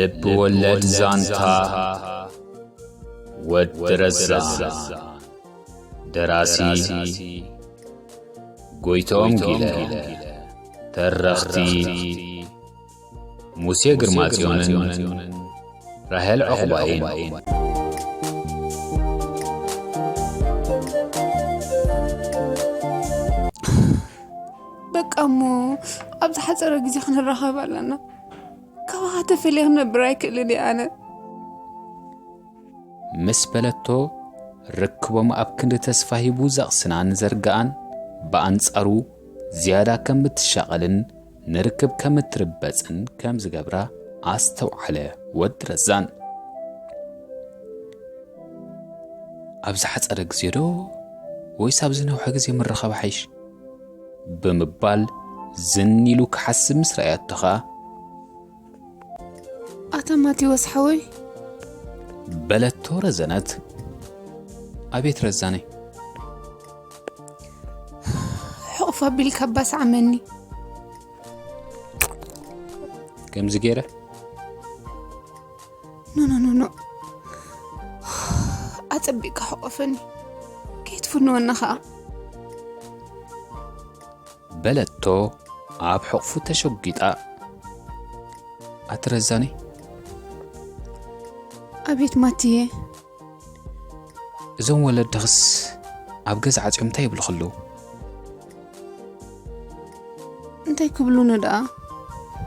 ልቢ ወለድ ዛንታ ወዲ ረዛ። ደራሲ ጎይቶም ጊለ። ተረኽቲ ሙሴ ግርማጽዮንን ራሄል ዑቕባይን። በቃ እሞ ኣብ ዝሓጸረ ግዜ ክንራኸብ ኣለና። ካባኻ ተፈልየ ክነብር ኣይክእልን እየ ኣነ። ምስ በለቶ፣ ርክቦም ኣብ ክንዲ ተስፋ ሂቡ ዘቕስናን ዘርግኣን፣ ብኣንጻሩ ዝያዳ ከም እትሻቐልን ንርክብ ከም እትርበጽን ከም ዝገብራ ኣስተውዓለ ወዲ ረዛን። ኣብ ዝሓጸረ ግዜ ዶ ወይስ ኣብ ዝነውሐ ግዜ ምርኻብ ሓይሽ? ብምባል ዝን ኢሉ ክሓስብ ምስ ረኣያቶ ኸኣ፣ ኣታ ማቴዎስ ሓወይ፣ በለቶ ረዘነት። ኣቤት ረዛነይ። ሕቑፍ ኣቢልካ ኣባስዓመኒ። ከምዚ ገይረ? ኖ፣ ኖ፣ ኖ፣ ኖ። ኣጸቢቕካ ሕቑፈኒ። ከይትፍንወኒ ኸኣ። በለቶ ኣብ ሕቑፉ ተሸጒጣ። ኣቲ ረዛኒ። ኣቤት ማትየ። እዞም ወለድኽስ ኣብ ገዛ ዓጽዮም እንታይ ይብሉ ኸለዉ? እንታይ ክብሉኒ ደኣ?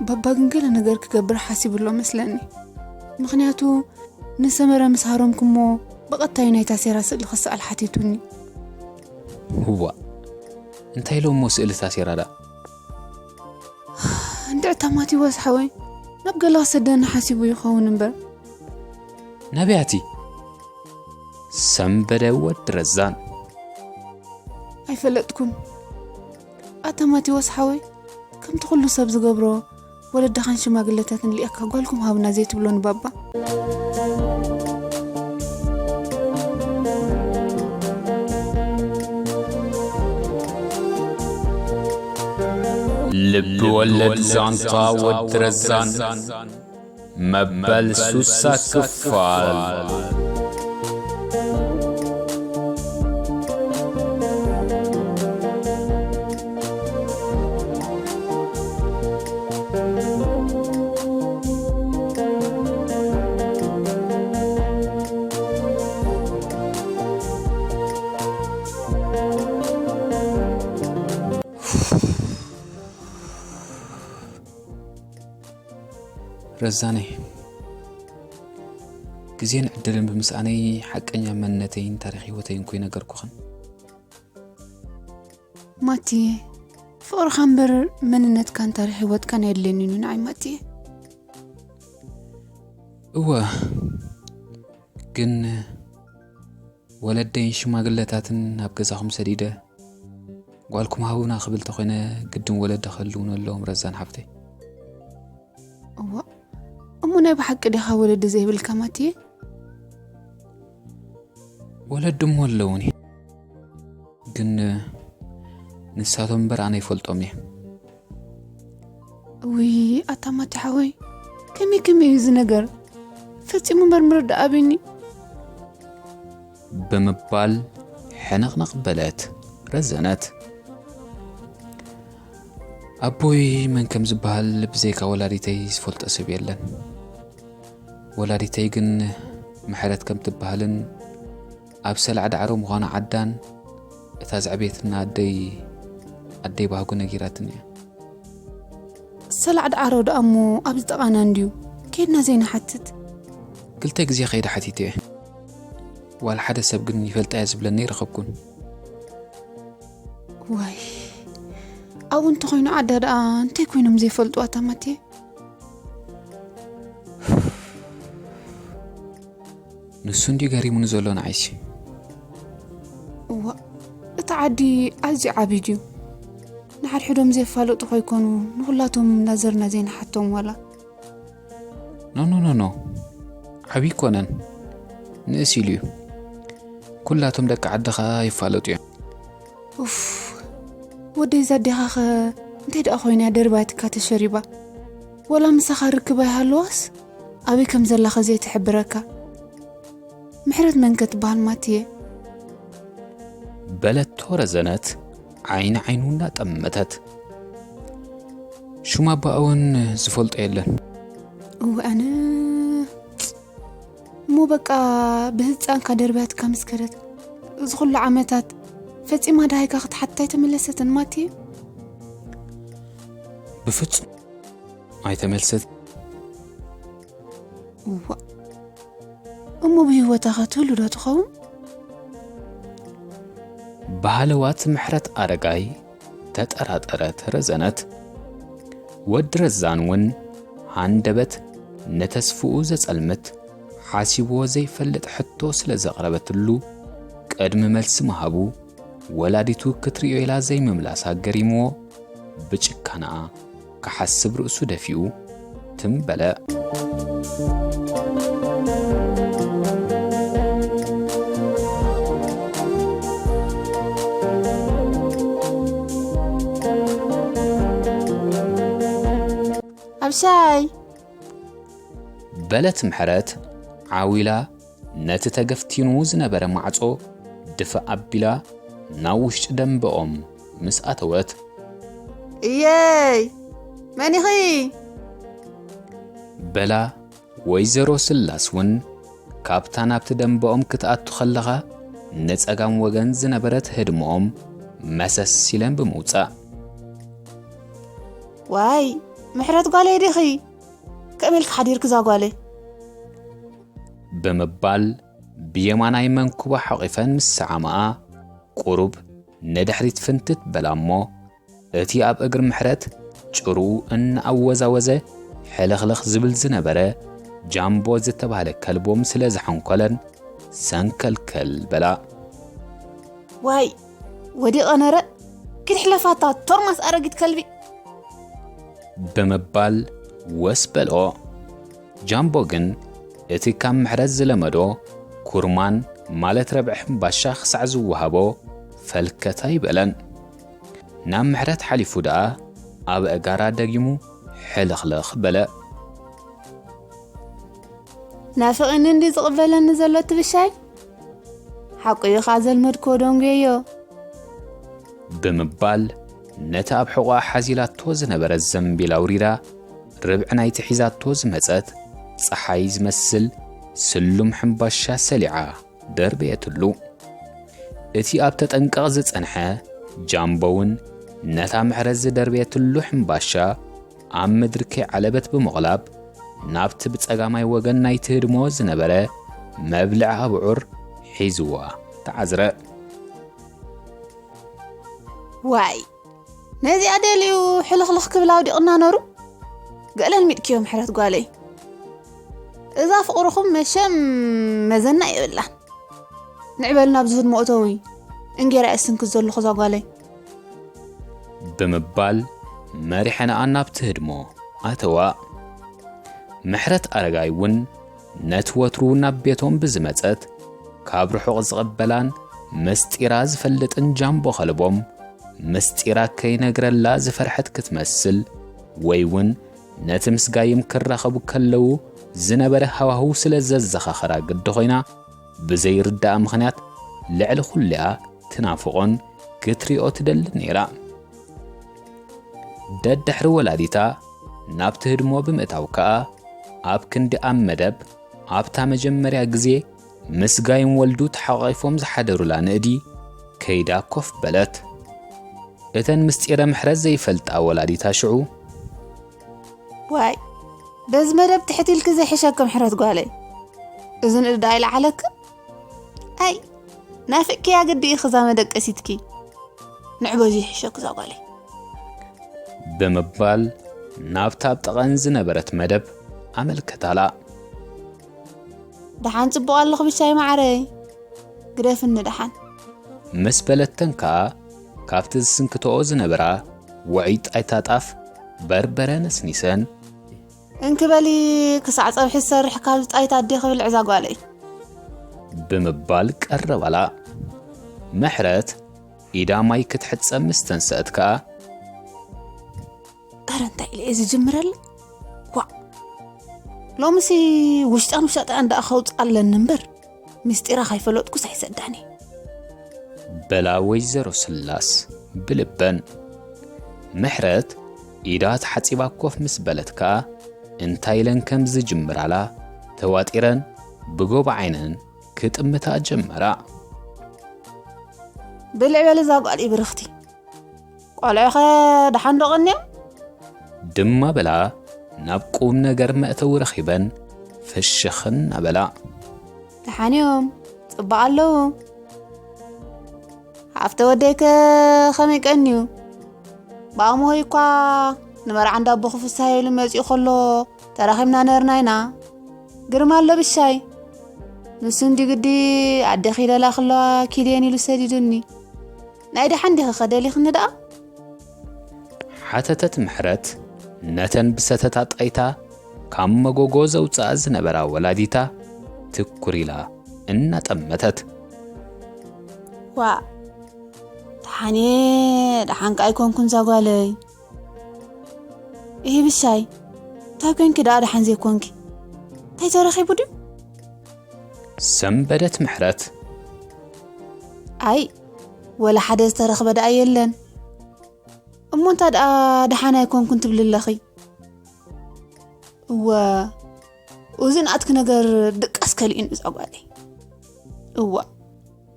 ባባ ግን ገለ ነገር ክገብር ሓሲቡ ኣሎ መስለኒ። ምኽንያቱ ንሰመረ ምስ ሃረምኩሞ ብቐጥታ እዩ ናይታ ሴራ ስእሊ ክስኣል ሓቲቱኒ። እዋእ፣ እንታይ ኢሎሞ ስእሊ እታ ሴራ ደኣ? እንድዕታ ማቴዎስ ሓወይ፣ ናብ ገለ ክሰደኒ ሓሲቡ ይኸውን እምበር። ናበይ ኣቲ? ሰምበደ ወዲ ረዛን። ኣይፈለጥኩን። ኣታ ማቴዎስ ሓወይ፣ ከምቲ ኩሉ ሰብ ዝገብሮ፣ ወለድኻን ሽማግለታትን ልኢኽካ ጓልኩም ሃቡና ዘይትብሎ ንባባ? ልቢ ወለድ ዛንታ ወዲ ረዛን መበል ሱሳ ክፋል። ረዛነይ፣ ግዜን ዕድልን ብምስኣነይ ሓቀኛ መንነተይን ታሪኽ ህይወተይን እኮ ይነገርኩኽን። ማትየ፣ ፍቕርኻ እምበር መንነትካን ታሪኽ ህይወትካን ኣየድልየንን እዩ ንዓይ ማትየ። እወ፣ ግን ወለደይን ሽማግለታትን ናብ ገዛኹም ሰዲደ፣ ጓልኩም ሃቡና ክብል ተኾይነ ግድን ወለደ ክህልውኒ ኣለዎም ረዛን ሓፍተይ። እዋእ፣ እሞ ናይ ብሓቂ ዲኻ ወለዲ ዘይብልካ ማትየ? ወለዲ እሞ ኣለውኒ፣ ግን ንሳቶም እምበር ኣነ ይፈልጦም እየ። ውይ፣ ኣታ ማቲ ሓወይ፣ ከመይ ከመይ እዩ እዚ ነገር? ፈጺሙ መርምር ደኣ ኣቢኒ። ብምባል ሕንቕንቕ በለት ረዘነት። ኣቦይ መን ከም ዝበሃል ብዘይካ ወላዲተይ ዝፈልጦ ሰብ የለን። ወላዲተይ ግን ምሕረት ከም ትበሃልን ኣብ ሰላዕ ዳዕሮ ምዃኑ ዓዳን እታ ዘዕበየትና ኣደይ፣ ኣደይ ባህጉ ነጊራትኒ እያ። ሰላዕ ዳዕሮ ደኣ እሞ ኣብዚ ጥቓና እንድዩ፣ ከይድና ዘይንሓትት? ክልተ ግዜ ከይደ ሓቲተ እየ። ዋላ ሓደ ሰብ ግን ይፈልጣ እያ ዝብለኒ ኣይረኸብኩን። ዋይ፣ ኣብኡ እንተኾይኑ ዓዳ ደኣ እንታይ ኮይኖም ዘይፈልጡ ኣታ ማቴ? ንሱ እንድዩ ገሪሙኒ ዘሎ ንዓይሲ። እዋ፣ እቲ ዓዲ ኣዝዩ ዓብዪ ድዩ? ንሓድሕዶም ዘየፋልጡ ከይኮኑ ንኹላቶም እናዘርና ዘይንሓቶም ዋላ? ኖ፣ ኖ፣ ኖ፣ ኖ። ዓብዪ ኣይኮነን። ንእስ ኢሉ እዩ። ኩላቶም ደቂ ዓዲ ኸኣ ይፋለጡ እዮም። ኡፍ፣ ወደይ እዛ ኣዴኻኸ እንታይ ደኣ ኮይና እያ ደርባያትካ ተሸሪባ? ወላ ምሳኻ ርክብ ኣይሃለዋስ? ኣበይ ከም ዘላ ከ ዘይትሕብረካ? ምሕረት መን ከ ትበሃል ማትየ? በለቶ ረዘነት ዓይኒ ዓይኑ እናጠመተት። ሹም ኣባኣ እውን ዝፈልጦ የለን። እወ ኣነ እሞ በቃ ብህፃንካ ደርብያትካ ምስ ከደት እዚ ኩሉ ዓመታት ፈፂማ ደሃይካ ክትሓትት ኣይተመለሰትን ማትየ? ብፍፁም ኣይተመልሰት። እዋ እሞ ብህይወታ ከ ትህሉ ዶ ትኸውን? ብሃለዋት ምሕረት ኣረጋይ ተጠራጠረት ረዘነት። ወዲ ረዛን እውን ሃንደበት ንተስፍኡ ዘጸልምት ሓሲብዎ ዘይፈልጥ ሕቶ ስለ ዘቕረበትሉ ቅድሚ መልሲ ምሃቡ ወላዲቱ ክትርእዮ ኢላ ዘይምምላሳ ገሪምዎ ብጭካናኣ ክሓስብ ርእሱ ደፊኡ ትም በለ። ኣብሻይ በለት ምሕረት ዓው ኢላ ነቲ ተገፍቲኑ ዝነበረ ማዕጾ ድፍእ ኣቢላ ናብ ውሽጢ ደምበኦም ምስ ኣተወት። እየይ መን ኢኺ? በላ ወይዘሮ ስላስ እውን ካብታ ናብቲ ደምበኦም ክትኣቱ ከለኻ ንጸጋም ወገን ዝነበረት ህድሞኦም መሰስ ኢለን ብምውጻእ። ዋይ ምሕረት ጓለይ ዲኺ? ከመይ ኢልኪ ሓዲርኪ እዛ ጓለይ? ብምባል ብየማናይ መንኩባ ሓቒፈን ምስ ሰዓማኣ ቁሩብ ንድሕሪት ፍንትት በላ እሞ እቲ ኣብ እግሪ ምሕረት ጭሩ እናኣወዛወዘ ሕልኽልኽ ዝብል ዝነበረ ጃምቦ ዝተባህለ ከልቦም ስለ ዝሓንኮለን ሰንከልከል በላ። ዋይ ወዲቐ ነረ ኪድ ሕለፋታ ቶርማስ ኣረጊት ከልቢ። ብምባል ወስ በልኦ። ጃምቦ ግን እቲ ካብ ምሕረት ዝለመዶ ኩርማን ማለት ረብዒ ሕምባሻ ክሳዕ ዝወሃቦ ፈልከት ኣይበለን። ናብ ምሕረት ሓሊፉ ደኣ ኣብ ኣእጋራ ደጊሙ ሕልኽልኽ በለ። ናፊቕኒ እንዲ ዝቕበለኒ ዘሎ እቲ ብሻይ ሓቁ እዩ ኸዓ ዘልመድክዎ ደንጉየዮ። ብምባል ነቲ ኣብ ሕቖኣ ሓዚላቶ ዝነበረት ዘንቢል ኣውሪዳ ርብዒ ናይቲ ሒዛቶ ዝመጸት ጸሓይ ዝመስል ስሉም ሕምባሻ ሰሊዓ ደርበየትሉ። እቲ ኣብ ተጠንቀቕ ዝጸንሐ ጃምቦ እውን ነታ ምሕረት ዝደርበየትሉ ሕምባሻ ኣብ ምድሪ ከይዓለበት ብምቕላብ ናብቲ ብጸጋማይ ወገን ናይቲ ህድሞ ዝነበረ መብልዒ ኣብዑር ሒዝዋ ተዓዝረ። ዋይ ነዚኣ ደልዩ ሕልኽልኽ ክብል ኣውዲቕና ነሩ። ገለን ሚጥክዮ ምሕረት ጓለይ። እዛ ፍቕርኹም መሸም መዘና የብላን። ንዕበል ናብ ዝህድሞ እተዊ። እንጌራ እየ ዝስንክት ዘለኹ እዛ ጓለይ። ብምባል መሪሐንኣ ናብቲ ህድሞ ኣተዋ። ምሕረት ኣረጋይ እውን ነቲ ወትሩ ናብ ቤቶም ብዝመጸት ካብ ርሑቕ ዝቕበላን ምስጢራ ዝፈልጥን ጃምቦ ከልቦም ምስጢራ ከይነግረላ ዝፈርሐት ክትመስል ወይ እውን ነቲ ምስ ጋይም ክራኸቡ ከለዉ ዝነበረ ሃዋህው ስለ ዘዘኻኸራ ግዲ ኮይና ብዘይርዳኣ ምኽንያት ልዕሊ ኩሊኣ ትናፍቖን ክትሪኦ ትደልን ነይራ። ደድሕሪ ወላዲታ ናብቲ ህድሞ ብምእታው ከኣ ኣብ ክንዲ ኣብ መደብ ኣብታ መጀመርያ ግዜ ምስ ጋይም ወልዱ ተሓቋቒፎም ዝሓደሩላ ንእዲ ከይዳ ኮፍ በለት። እተን ምስጢረ ምሕረት ዘይፈልጣ ወላዲታ ሽዑ ዋይ በዚ መደብ ትሕት ኢልኪ ዘይሕሸኪ ምሕረት ጓለይ። እዚ ንእዲ ደኣ ይለዓለኪ። ኣይ ናፊቅክያ ግዲ ኢኺ እዛ መደቀሲትኪ። ንዕበ እዚ ይሕሸኪ እዛ ጓለይ። ብምባል ናብታ ኣብ ጥቐን ዝነበረት መደብ ኣመልከታላ። ደሓን ጽቡቕ ኣለኹ ብቻይ ማዓረይ። ግደፍኒ ደሓን። ምስ በለተን ከኣ ካብቲ ዝስንክትኦ ዝነበራ ውዑይ ጣይታ ጣፍ በርበረ ነስኒሰን እንክበሊ ክሳዕ ጸብሒ ዝሰርሕ ካብ ጣይታ ኣዴ ክብል ዕዛ ጓለይ። ብምባል ቀረባላ። ምሕረት ኢዳ ማይ ክትሕጸብ ምስ ተንሰአት ከኣ ኣረ እንታይ ኢለ እየ ዝጅምረላ? ዋእ! ሎምሲ ውሽጣን ውሻጣን ደኣ ከውፅእ ኣለኒ እምበር፣ ምስጢራ ከይፈለጥኩስ ኣይሰዳኒ። በላ ወይዘሮ ስላስ ብልበን። ምሕረት ኢዳ ተሓጺባ ኮፍ ምስ በለት ከኣ እንታይ ኢለን ከም ዝጅምራላ ተዋጢረን ብጎባ ዓይነን ክጥምታ ጀመራ። ብልዕ በሊ እዛ ጓል ብርኽቲ። ቆልዑኸ ደሓን ዶ ቀንዮም? ድማ በላ ናብ ቁም ነገር መእተዊ ረኺበን ፍሽኽን ኣበላ። ደሓን እዮም፣ ጽቡቕ ኣለዉ። ሃፍተ ወደይከ ከመይ ቀንዩ? ብኣምሆይ እኳ ንመርዓ እንዳቦኹ ፍስሃ ኢሉ መጺኡ ከሎ ተራኺብና ነርና ኢና። ግርማ ኣሎ ብሻይ። ንሱ እንዲ ግዲ ኣደ ኪደላ ክለዋ ኪድየን ኢሉ ሰዲዱኒ። ናይ ደሓን ዲኺ ከደሊኽኒ ደኣ? ሓተተት ምሕረት ነተን ብሰተታ ጣይታ ካብ መጎጎ ዘውፅኣ ዝነበራ ወላዲታ ትኩር ኢላ እናጠመተት። ዋእ፣ ደሓን እየ፣ ደሓንካ ኣይኮንኩን እዛ ጓለይ። እሂ ብሻይ፣ እንታይ ኮንኪ ደኣ ደሓን ዘይኮንኪ? እንታይ ተረኺቡ ድዩ? ሰንበደት ምሕረት። ኣይ፣ ወላ ሓደ ዝተረኽበ ደኣ የለን። እሞ እንታይ ደኣ ደሓን ኣይኮንኩን ትብሊ ኣለኺ? እወ፣ እዚ ንኣትኪ ነገር ድቃስ ከሊኡኒ እዛ ጓለይ። እዋ፣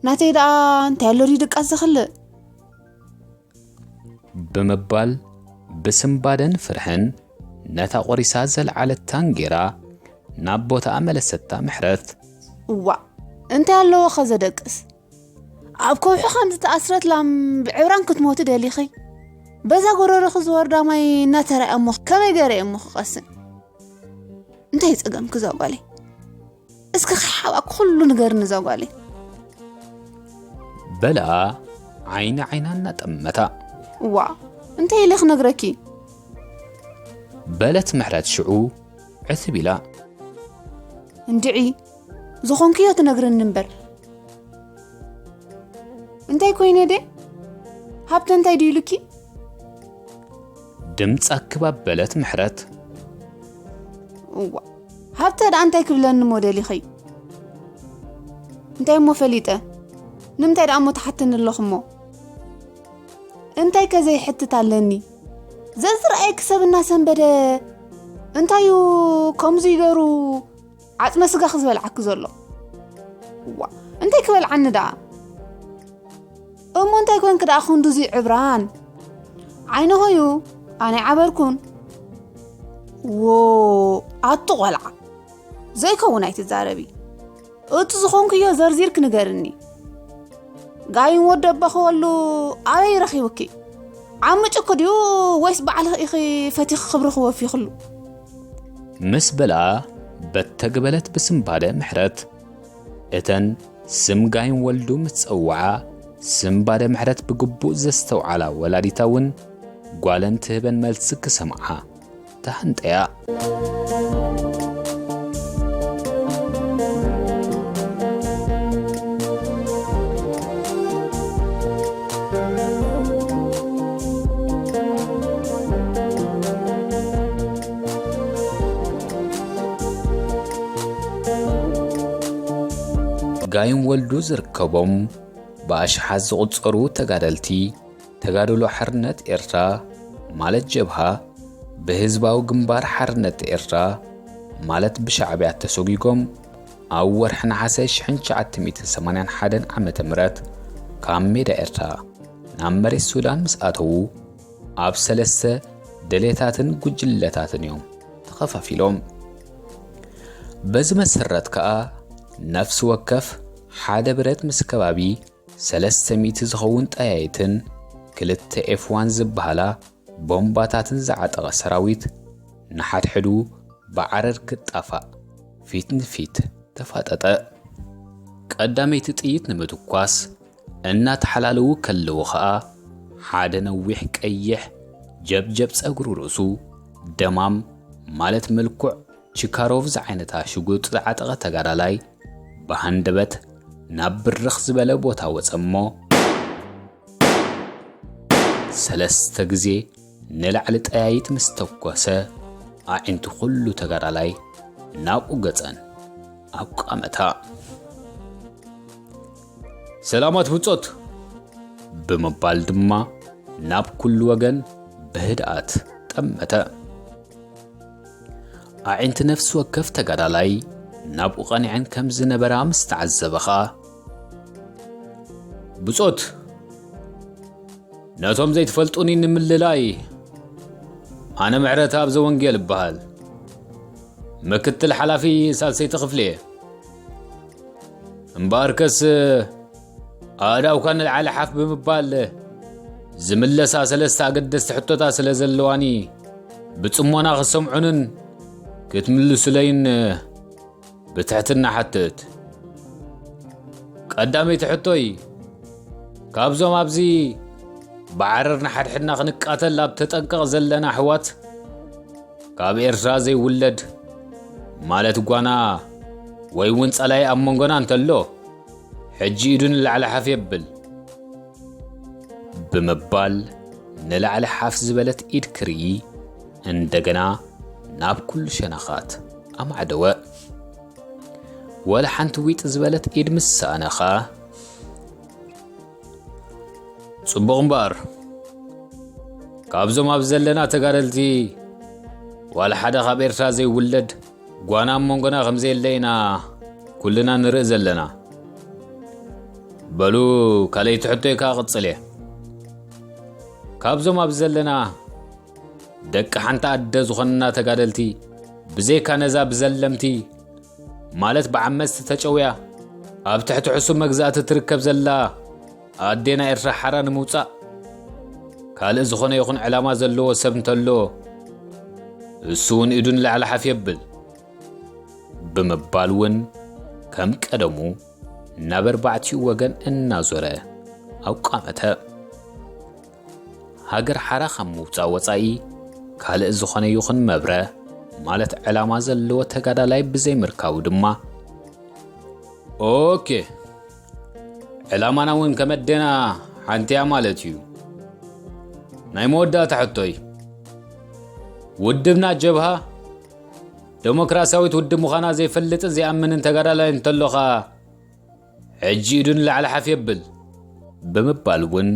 ናተይ ደኣ እንታይ ኣሎ ድዩ ድቃስ ዘኽልእ? ብምባል ብስንባደን ፍርሕን ነታ ቆሪሳ ዘልዓለታን ጌራ ናብ ቦታኣ መለሰታ ምሕረት። እዋ፣ እንታይ ኣለዎ ኸ ዘደቅስ? ኣብ ከውሒ ከም ዝተኣስረት ላም ብዕብራን ክትሞቲ ደሊኺ? በዛ ጎረሮኺ ዝወርዳ ማይ እናተራእየ እሞ ከመይ ገይረ እየ እሞ ክቐስን? እንታይ ጸገምኪ እዛ ጓለይ? እስኪ ከይሓባእኪ ኩሉ ንገርኒ እዛ ጓለይ። በላ ዓይኒ ዓይና እናጠመታ። እዋ፣ እንታይ ኢለ ክነግረኪ? በለት ምሕረት ሽዑ ዕትብ ኢላ። እንድዒ፣ ዝኾንክዮ ትነግርኒ እምበር። እንታይ ኮይነ ደ? ሃብተ እንታይ ድዩ ኢሉኪ? ድምጻ ክብ ኣበለት ምሕረት። እዋ፣ ሃብተ ደኣ እንታይ ክብለኒ እሞ ደሊኺ? እንታይ እሞ ፈሊጠ? ንምንታይ ደኣ እሞ ትሓትኒ ኣለኹ እሞ? እንታይ ከ ዘይሕትት ኣለኒ? ዘዝረኣየኪ ሰብ እናሰንበደ፣ እንታዩ ከምዙይ ገሩ ዓጽመ ስጋኺ ዝበልዓኪ ዘሎ? እዋ፣ እንታይ ክበልዓኒ ደኣ? እሞ እንታይ ኮንኪ ደኣ ክንዱዙይ ዕብራን? ዓይኒ ሆዩ፣ ኣነ ኣይዓበርኩን። ዎ፣ ኣቲ ቆልዓ፣ ዘይከውን ኣይትዛረቢ። እቲ ዝኾንክዮ ዘርዚርኪ ንገርኒ። ጋይም ወዲ ኣቦኺ ወሉ ኣበይ ረኺቡኪ? ዓምጭኪ ድዩ ወይስ ባዕልኺ ኢኺ ፈቲኺ ክብርኺ ወፊኽሉ? ምስ በልኣ በተግ በለት ብስንባደ ምሕረት። እተን ስም ጋይም ወልዱ ምስ ጸውዓ፣ ስንባደ ምሕረት ብግቡእ ዘስተውዓላ ወላዲታ እውን ጓለን ትህበን መልሲ ክሰምዓ ተሃንጠያ። ጋይም ወልዱ ዝርከቦም ብኣሽሓት ዝቑጸሩ ተጋደልቲ ተጋድሎ ሓርነት ኤርትራ፣ ማለት ጀብሃ፣ ብህዝባዊ ግንባር ሓርነት ኤርትራ፣ ማለት ብሻዕብያ ተሰጒጎም፣ ኣብ ወርሒ ነሓሰ ሽሕን ትሽዓተ ሚእትን ሰማንያን ሓደን ዓመተ ምህረት ካብ ሜዳ ኤርትራ ናብ መሬት ሱዳን ምስ ኣተዉ፣ ኣብ ሰለስተ ደሌታትን ጉጅለታትን እዮም ተኸፋፊሎም። በዚ መሰረት ከኣ፣ ነፍሲ ወከፍ ሓደ ብረት ምስ ከባቢ ሰለስተ ሚእቲ ዝኸውን ጠያይትን ክልተ ኤፍ ዋን ዝበሃላ ቦምባታትን ዝዓጠቐ ሰራዊት፣ ንሓድሕዱ ብዓረር ክጣፋእ ፊት ንፊት ተፋጠጠ። ቀዳመይቲ ጥይት ንምትኳስ እናተሓላለዉ ከለዉ ኸኣ፣ ሓደ ነዊሕ ቀይሕ ጀብጀብ ጸጉሪ ርእሱ ደማም፣ ማለት ምልኩዕ ቺካሮቭ ዝዓይነታ ሽጉጥ ዝዓጠቐ ተጋዳላይ፣ ብሃንደበት ናብ ብርኽ ዝበለ ቦታ ወጸ እሞ፣ ሰለስተ ግዜ ንላዕሊ ጠያይት ምስ ተኮሰ፣ ኣዒንቲ ኩሉ ተጋዳላይ ናብኡ ገጸን ኣቋመታ። ሰላማት ብጾት! ብምባል ድማ ናብ ኩሉ ወገን ብህድኣት ጠመተ። ኣዒንቲ ነፍሲ ወከፍ ተጋዳላይ ናብኡ ቀኒዐን ከም ዝነበራ ምስ ተዓዘበ ኸኣ፣ ብጾት! ነቶም ዘይትፈልጡኒ ንምልላይ፣ ኣነ ምሕረተኣብ ዘወንጌል እበሃል። ምክትል ሓላፊ ሳልሰይቲ ክፍሊ እየ። እምበኣርከስ፣ ኣእዳውካ ንላዕሊ ሓፍ ብምባል ዝምለሳ ሰለስተ ኣገደስቲ ሕቶታት ስለ ዘለዋኒ፣ ብጽሞና ክትሰምዑንን ክትምልሱለይን ብትሕትና ሓትት። ቀዳመይቲ ሕቶይ፣ ካብዞም ኣብዚ ብዓረር ንሓድሕድና ክንቃተል ኣብ ተጠንቀቕ ዘለና ኣሕዋት፣ ካብ ኤርትራ ዘይውለድ፣ ማለት ጓና ወይ እውን ጸላኢ ኣብ መንጎና እንተሎ፣ ሕጂ ኢዱ ንላዕሊ ሓፍ የብል። ብምባል ንላዕሊ ሓፍ ዝበለት ኢድ ክርኢ፣ እንደገና ናብ ኩሉ ሸነኻት ኣማዕደወ። ወላ ሓንቲ ዊጥ ዝበለት ኢድ ምስ ሰኣነ ኸኣ፣ ጽቡቕ እምበኣር፣ ካብዞም ኣብ ዘለና ተጋደልቲ፣ ዋላ ሓደ ካብ ኤርትራ ዘይውለድ ጓና ኣብ መንጎና ከም ዘየለ ኢና ኩልና ንርኢ ዘለና። በሉ፣ ካልኣይቲ ሕቶይ ከኣ እቕጽል እየ። ካብዞም ኣብ ዘለና ደቂ ሓንቲ ኣደ ዝኾንና ተጋደልቲ፣ ብዘይካ ነዛ ብዘለምቲ፣ ማለት ብዓመጽቲ ተጨውያ፣ ኣብ ትሕቲ ሕሱም መግዛእቲ ትርከብ ዘላ ኣዴና ኤርትራ ሓራ ንምውጻእ፣ ካልእ ዝኾነ ይኹን ዕላማ ዘለዎ ሰብ እንተሎ፣ እሱ እውን ኢዱ ንላዕሊ ሓፍ የብል። ብምባል እውን ከም ቀደሙ ናብ ኣርባዕቲኡ ወገን እናዞረ ኣቋመተ። ሃገር ሓራ ካብ ምውጻእ ወጻኢ ካልእ ዝኾነ ይኹን መብረ፣ ማለት ዕላማ ዘለዎ ተጋዳላይ ብዘይምርካቡ ድማ፣ ኦኬ፣ ዕላማና እውን ከመደና ሓንቲ እያ ማለት እዩ። ናይ መወዳእታ ሕቶይ፣ ውድብና ጀብሃ ደሞክራሲያዊት ውድብ ምዃና ዘይፈልጥን ዘይኣምንን ተጋዳላይ እንተሎኻ፣ ሕጂ ኢዱ ንላዕሊ ሓፍ የብል። ብምባል እውን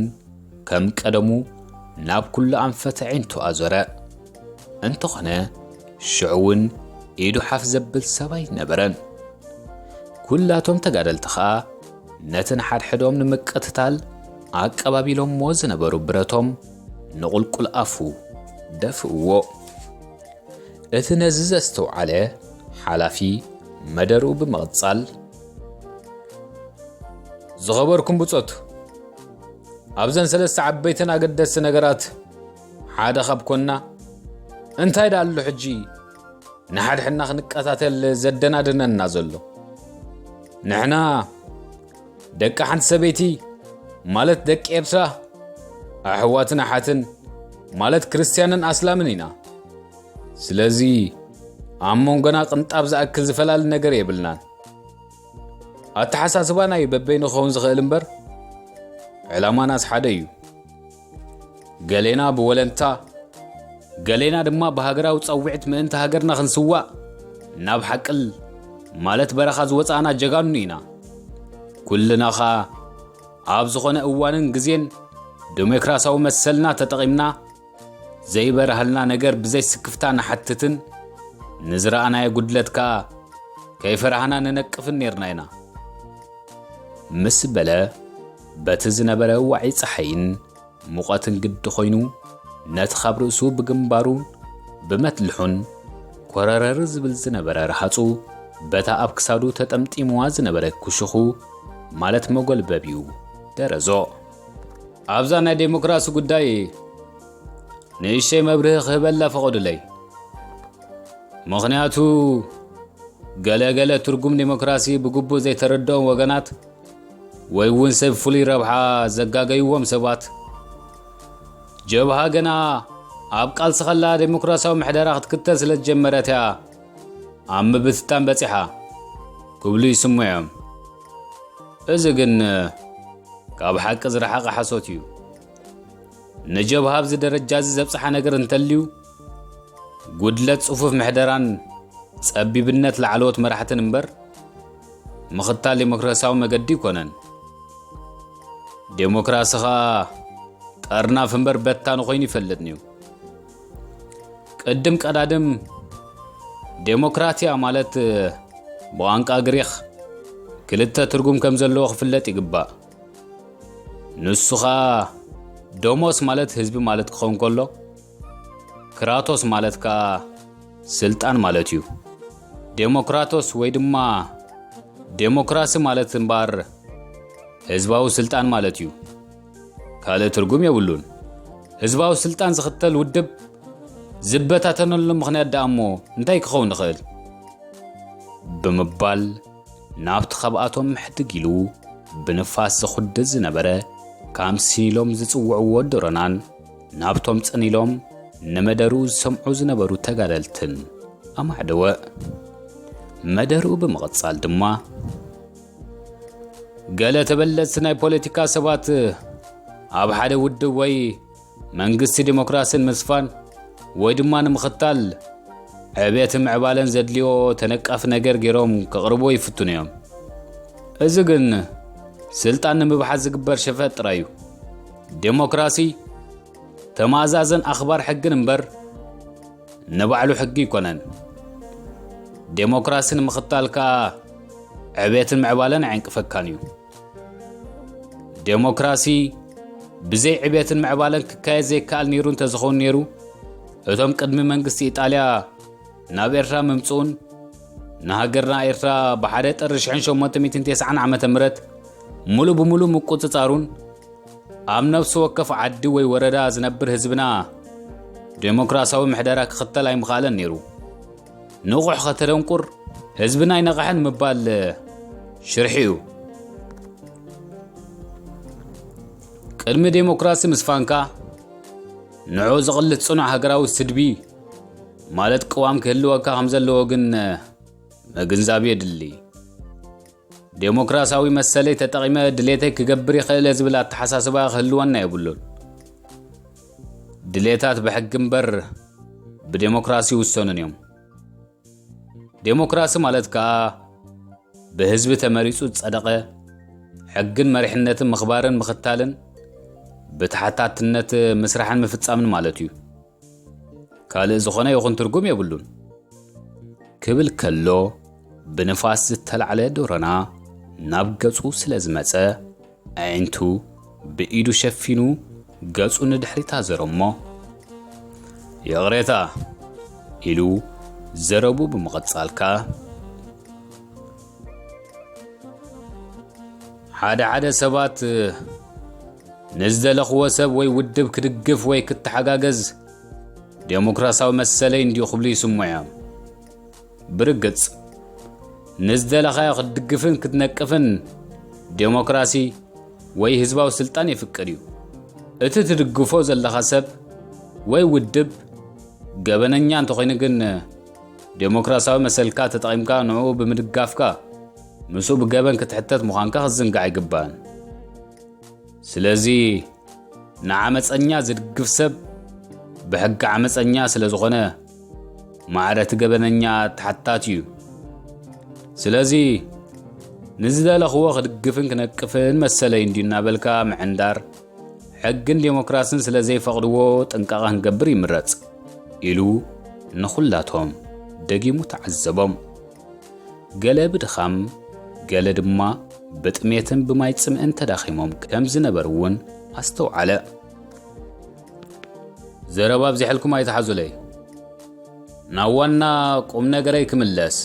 ከም ቀደሙ ናብ ኩሉ ኣንፈት ኣዒንቱ ኣዞረ። እንተኾነ፣ ሽዑ እውን ኢዱ ሓፍ ዘብል ሰብ ኣይነበረን። ኩላቶም ተጋደልቲ ኸኣ ነቲ ንሓድሕዶም ንምቅትታል ኣቀባቢሎምዎ ዝነበሩ ብረቶም ንቑልቁል ኣፉ ደፍእዎ። እቲ ነዚ ዘስተውዓለ ሓላፊ መደርኡ ብምቕጻል፣ ዝኸበርኩም ብጾት፣ ኣብዘን ሰለስተ ዓበይትን ኣገደስቲ ነገራት ሓደ ካብ ኮንና፣ እንታይ ደኣ ኣሎ ሕጂ ንሓድሕድና ክንቀታተል ዘደናድነና ዘሎ? ንሕና ደቂ ሓንቲ ሰበይቲ፣ ማለት ደቂ ኤርትራ፣ ኣሕዋትን ኣሓትን፣ ማለት ክርስትያንን ኣስላምን ኢና። ስለዚ ኣብ መንጎና ቅንጣብ ዝኣክል ዝፈላሊ ነገር የብልናን። ኣተሓሳስባና እዩ በበይኑ ክኸውን ዝኽእል እምበር፣ ዕላማናስ ሓደ እዩ። ገሌና ብወለንታ፣ ገሌና ድማ ብሃገራዊ ጸውዒት ምእንቲ ሃገርና ክንስዋእ ናብ ሓቅል፣ ማለት በረኻ ዝወጻእና ጀጋኑ ኢና። ኩልና ኸኣ ኣብ ዝኾነ እዋንን ግዜን ዴሞክራሲያዊ መሰልና ተጠቒምና፣ ዘይበርሃልና ነገር ብዘይ ስክፍታ ንሓትትን፣ ንዝረኣናዮ ጉድለት ከኣ ከይፈራህና ንነቅፍን ኔርና ኢና። ምስ በለ፣ በቲ ዝነበረ ዋዒ ጸሓይን ሙቐትን ግዲ ኮይኑ፣ ነቲ ካብ ርእሱ ብግንባሩ ብመትልሑን ኮረረር ዝብል ዝነበረ ረሃጹ፣ በታ ኣብ ክሳዱ ተጠምጢምዋ ዝነበረ ክሹኹ፣ ማለት መጎልበቢኡ፣ ደረዞ። ኣብዛ ናይ ዴሞክራሲ ጉዳይ ንእሽተይ መብርሂ ክህበላ ፍቐዱለይ። ምኽንያቱ፣ ገለ ገለ ትርጉም ዴሞክራሲ ብግቡእ ዘይተረድኦም ወገናት፣ ወይ እውን ሰብ ፍሉይ ረብሓ ዘጋገይዎም ሰባት፣ ጀብሃ ገና ኣብ ቃልሲ ከላ ዴሞክራሲያዊ ምሕደራ ክትክተል ስለ ዝጀመረት እያ ኣብ ምብትታን በጺሓ ክብሉ ይስምዑ እዮም። እዚ ግን ካብ ሓቂ ዝረሓቐ ሓሶት እዩ። ንጀብሃ ኣብዚ ደረጃ እዚ ዘብጽሓ ነገር እንተልዩ፣ ጉድለት ጽፉፍ ምሕደራን ጸቢብነት ላዕለዎት መራሕትን እምበር ምኽታል ዴሞክራሲያዊ መገዲ ኣይኮነን። ዴሞክራሲ ኸኣ ጠርናፍ እምበር በታኒ ኮይኑ ይፈልጥን እዩ። ቅድም ቀዳድም ዴሞክራቲያ ማለት ብቋንቋ ግሪኽ ክልተ ትርጉም ከም ዘለዎ ክፍለጥ ይግባእ። ንሱ ኸኣ ዶሞስ ማለት ህዝቢ ማለት ክኸውን ከሎ፣ ክራቶስ ማለት ከኣ ስልጣን ማለት እዩ። ዴሞክራቶስ ወይ ድማ ዴሞክራሲ ማለት እምበኣር ህዝባዊ ስልጣን ማለት እዩ። ካልእ ትርጉም የብሉን። ህዝባዊ ስልጣን ዝኽተል ውድብ ዝበታተነሉ ምኽንያት ደኣ እሞ እንታይ ክኸውን ይኽእል? ብምባል ናብቲ ካብኣቶም ምሕድግ ኢሉ ብንፋስ ዝኹድድ ዝነበረ ካምሲን ኢሎም ዝጽውዕዎ ዶሮናን ናብቶም ጽን ኢሎም ንመደርኡ ዝሰምዑ ዝነበሩ ተጋደልትን ኣማዕደወ። መደርኡ ብምቕጻል ድማ ገለ ተበለጽቲ ናይ ፖለቲካ ሰባት ኣብ ሓደ ውድብ ወይ መንግስቲ ዴሞክራስን ምስፋን ወይ ድማ ንምኽታል ዕቤትን ምዕባለን ዘድልዮ ተነቃፊ ነገር ገይሮም ከቕርብዎ ይፍትኑ እዮም። እዚ ግን ስልጣን ንምብሓት ዝግበር ሸፈጥ ጥራይ እዩ። ዴሞክራሲ ተማዛዘን ኣኽባር ሕግን እምበር ንባዕሉ ሕጊ ኣይኮነን። ዴሞክራሲ ንምኽታል ከኣ ዕቤትን ምዕባለን ኣየንቅፈካን እዩ። ዴሞክራሲ ብዘይ ዕቤትን ምዕባለን ክካየድ ዘይከኣል ነይሩ እንተዝኸውን ነይሩ፣ እቶም ቅድሚ መንግስቲ ኢጣልያ ናብ ኤርትራ ምምጽኡን ንሃገርና ኤርትራ ብሓደ ጥሪ ሽሕን ሸሞንተ ሚእትን ተስዓን ዓመተ ምህረት ሙሉ ብሙሉ ምቁጽጻሩን ኣብ ነፍሲ ወከፍ ዓዲ ወይ ወረዳ ዝነብር ህዝብና ዴሞክራሲያዊ ምሕደራ ክኽተል ኣይምኽኣለን ነይሩ። ንቑሕ ከተደንቁር ህዝብና ኣይነቕሐን ምባል ሽርሒ እዩ። ቅድሚ ዴሞክራሲ ምስፋንካ ንዑ ዝቕልት ጽኑዕ ሃገራዊ ስድቢ ማለት ቅዋም ክህልወካ ከም ዘለዎ ግን ምግንዛብ የድሊ። ዴሞክራሲያዊ መሰለይ ተጠቒመ ድሌተይ ክገብር ይኽእል እየ ዝብል ኣተሓሳስባ ክህልወና የብሉን። ድሌታት ብሕጊ እምበር ብዴሞክራሲ ይውሰኑን እዮም። ዴሞክራሲ ማለት ከኣ ብህዝቢ ተመሪጹ ዝጸደቐ ሕግን መሪሕነትን ምኽባርን ምኽታልን ብተሓታትነት ምስራሕን ምፍጻምን ማለት እዩ። ካልእ ዝኾነ ይኹን ትርጉም የብሉን። ክብል ከሎ ብንፋስ ዝተላዕለ ዶሮና ናብ ገጹ ስለ ዝመጸ ኣዒንቱ ብኢዱ ሸፊኑ ገጹ ንድሕሪት ኣዘረ እሞ፣ ይቕሬታ ኢሉ ዘረቡ ብምቕጻል ከኣ፣ ሓደ ሓደ ሰባት ንዝደለኽዎ ሰብ ወይ ውድብ ክድግፍ ወይ ክተሓጋገዝ ዴሞክራሲያዊ መሰለይ እንድዩ ክብሉ ይስምዑ እዮም። ብርግጽ ንዝደለኻዮ ክትድግፍን ክትነቅፍን ዴሞክራሲ ወይ ህዝባዊ ስልጣን የፍቅድ እዩ። እቲ ትድግፎ ዘለኻ ሰብ ወይ ውድብ ገበነኛ እንተኾይኑ ግን ዴሞክራሲያዊ መሰልካ ተጠቒምካ ንዕኡ ብምድጋፍካ ምስኡ ብገበን ክትሕተት ምዃንካ ክትዝንጋዕ ኣይግባእን። ስለዚ ንዓመፀኛ ዝድግፍ ሰብ ብሕጊ ዓመፀኛ ስለ ዝኾነ ማዕረ እቲ ገበነኛ ተሓታቲ እዩ። ስለዚ ንዝደለኽዎ ክድግፍን ክነቅፍን መሰለይ እንድዩ እናበልካ ምዕንዳር ሕግን ዴሞክራስን ስለ ዘይፈቕድዎ ጥንቃቐ ክንገብር ይምረፅ ኢሉ ንኹላቶም ደጊሙ ተዓዘቦም። ገለ ብድኻም ገለ ድማ ብጥሜትን ብማይ ጽምእን ተዳኺሞም ከም ዝነበሩ እውን ኣስተውዓለ። ዘረባ ኣብዚሐልኩም ኣይትሓዙለይ። ናብ ዋና ቁም ነገረይ ክምለስ።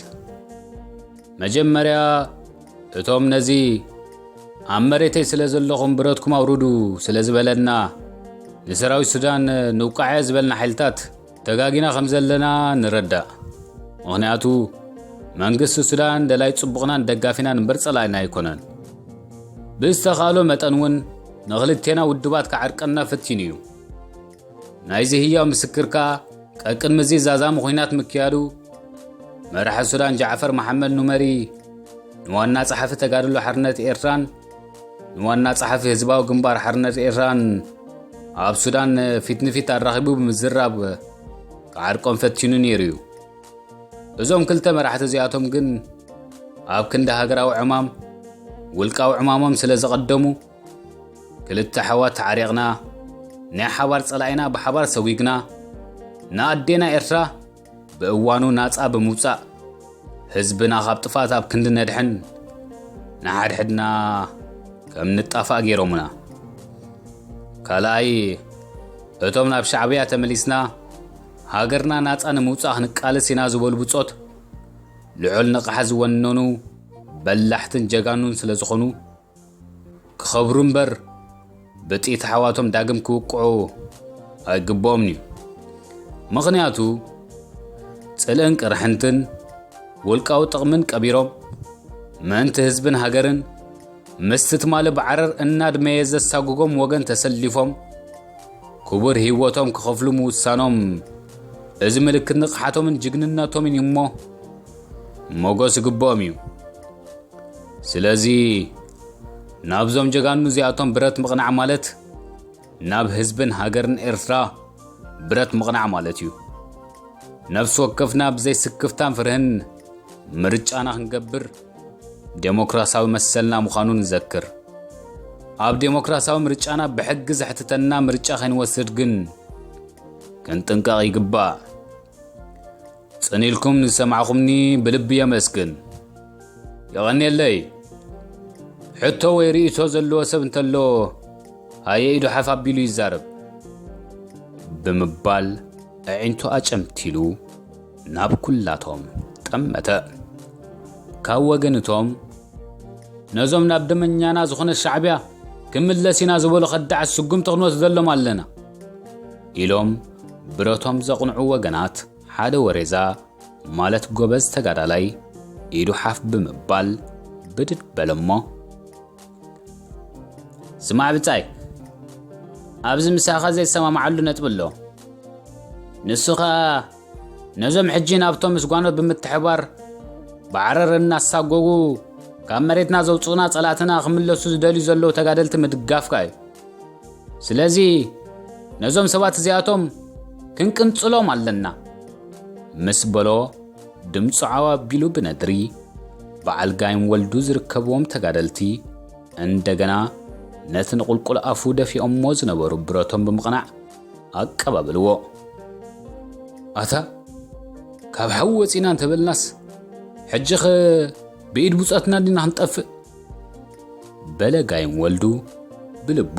መጀመርያ እቶም ነዚ ኣብ መሬተይ ስለ ዘለኹም ብረትኩም ኣውርዱ ስለ ዝበለና ንሰራዊት ሱዳን ንውቃዐ ዝበልና ሓይልታት ተጋጊና ከም ዘለና ንረዳእ። ምኽንያቱ መንግስቲ ሱዳን ደላይ ጽቡቕናን ደጋፊናን እምበር ጸላኢና ኣይኮነን። ብዝተኻእሎ መጠን እውን ንኽልቴና ውድባት ክዓርቀና ፈቲኑ እዩ። ናይዚ ህያው ምስክር ከኣ ቀቅድሚ እዚ ዛዛሚ ኲናት ምክያዱ መራሒ ሱዳን ጃዕፈር መሓመድ ኑመሪ ንዋና ጸሓፊ ተጋድሎ ሓርነት ኤርትራን ንዋና ጸሓፊ ህዝባዊ ግንባር ሓርነት ኤርትራን ኣብ ሱዳን ፊት ንፊት ኣራኺቡ ብምዝራብ ክዓርቆም ፈቲኑ ነይሩ እዩ። እዞም ክልተ መራሕቲ እዚኣቶም ግን ኣብ ክንዲ ሃገራዊ ዕማም ውልቃዊ ዕማሞም ስለ ዘቐደሙ፣ ክልተ ኣሕዋት ተዓሪቕና፣ ናይ ሓባር ጸላኢና ብሓባር ሰጒግና፣ ንኣዴና ኤርትራ ብእዋኑ ናጻ ብምውጻእ፣ ህዝብና ካብ ጥፋት ኣብ ክንዲ ነድሕን፣ ንሓድሕድና ከም ንጣፋእ ገይሮምና። ካልኣይ፣ እቶም ናብ ሻዕብያ ተመሊስና፣ ሃገርና ናጻ ንምውጻእ ክንቃለስ ኢና ዝበሉ ብጾት፣ ልዑል ንቕሓት ዝወነኑ በላሕትን ጀጋኑን ስለ ዝኾኑ፣ ክኸብሩ እምበር ብጥይት ኣሕዋቶም ዳግም ክውቅዑ ኣይግብኦምን እዩ። ምኽንያቱ፣ ጽልእን ቅርሕንትን ውልቃዊ ጥቕምን ቀቢሮም፣ ምእንቲ ህዝብን ሃገርን ምስቲ ትማሊ ብዓረር እናድመየ ዘሳጉጎም ወገን ተሰሊፎም፣ ክቡር ህይወቶም ክኸፍሉ ምውሳኖም፣ እዚ ምልክት ንቕሓቶምን ጅግንነቶምን እዩ እሞ፣ ሞጎስ ይግብኦም እዩ። ስለዚ፣ ናብዞም ጀጋኑ እዚኣቶም ብረት ምቕናዕ ማለት፣ ናብ ህዝብን ሃገርን ኤርትራ ብረት ምቕናዕ ማለት እዩ። ነፍሲ ወከፍና ብዘይ ስክፍታን ፍርህን ምርጫና ክንገብር፣ ዴሞክራሲያዊ መሰልና ምዃኑ ንዘክር። ኣብ ዴሞክራሲያዊ ምርጫና ብሕጊ ዘሕትተና ምርጫ ከይንወስድ ግን ክንጥንቀቕ ይግባእ። ጽን ኢልኩም ዝሰማዕኹምኒ ብልቢ የመስግን። የቐንየለይ። ሕቶ ወይ ርእይቶ ዘለዎ ሰብ እንተሎ፣ ሃየ ኢዱ ሓፍ ኣቢሉ ይዛረብ፣ ብምባል ኣዒንቱ ኣጨምቲሉ ናብ ኩላቶም ጠመተ። ካብ ወገን እቶም ነዞም ናብ ደመኛና ዝኾነ ሻዕብያ ክምለስ ኢና ዝበሉ ከዳዓት ስጉምቲ ክንወስደሎም ኣለና ኢሎም ብረቶም ዘቕንዑ ወገናት፣ ሓደ ወሬዛ ማለት ጎበዝ ተጋዳላይ ኢዱ ሓፍ ብምባል ብድድ በለሞ፣ ስማዕ ብጻይ፣ ኣብዚ ምሳኻ ዘይሰማማዓሉ ነጥቢ ኣሎ። ንሱ ኸኣ ነዞም ሕጂ ናብቶም ምስ ጓኖት ብምትሕባር ብዓረር እናሳጎጉ ካብ መሬትና ዘውጽኡና ጸላእትና ክምለሱ ዝደልዩ ዘለዉ ተጋደልቲ ምድጋፍካ እዩ። ስለዚ ነዞም ሰባት እዚኣቶም ክንቅንጽሎም ኣለና ምስ በሎ፣ ድምፁ ዓው ኣቢሉ ብነድሪ፣ በዓል ጋይም ወልዱ ዝርከብዎም ተጋደልቲ እንደገና ነቲ ንቁልቁል ኣፉ ደፊኦሞ ዝነበሩ ብረቶም ብምቕናዕ ኣቀባበልዎ። ኣታ፣ ካብ ሓዊ ወፂና እንተበልናስ፣ ሕጂኸ ብኢድ ብፆትና ዲና ክንጠፍእ? በለ ጋይም ወልዱ ብልቡ።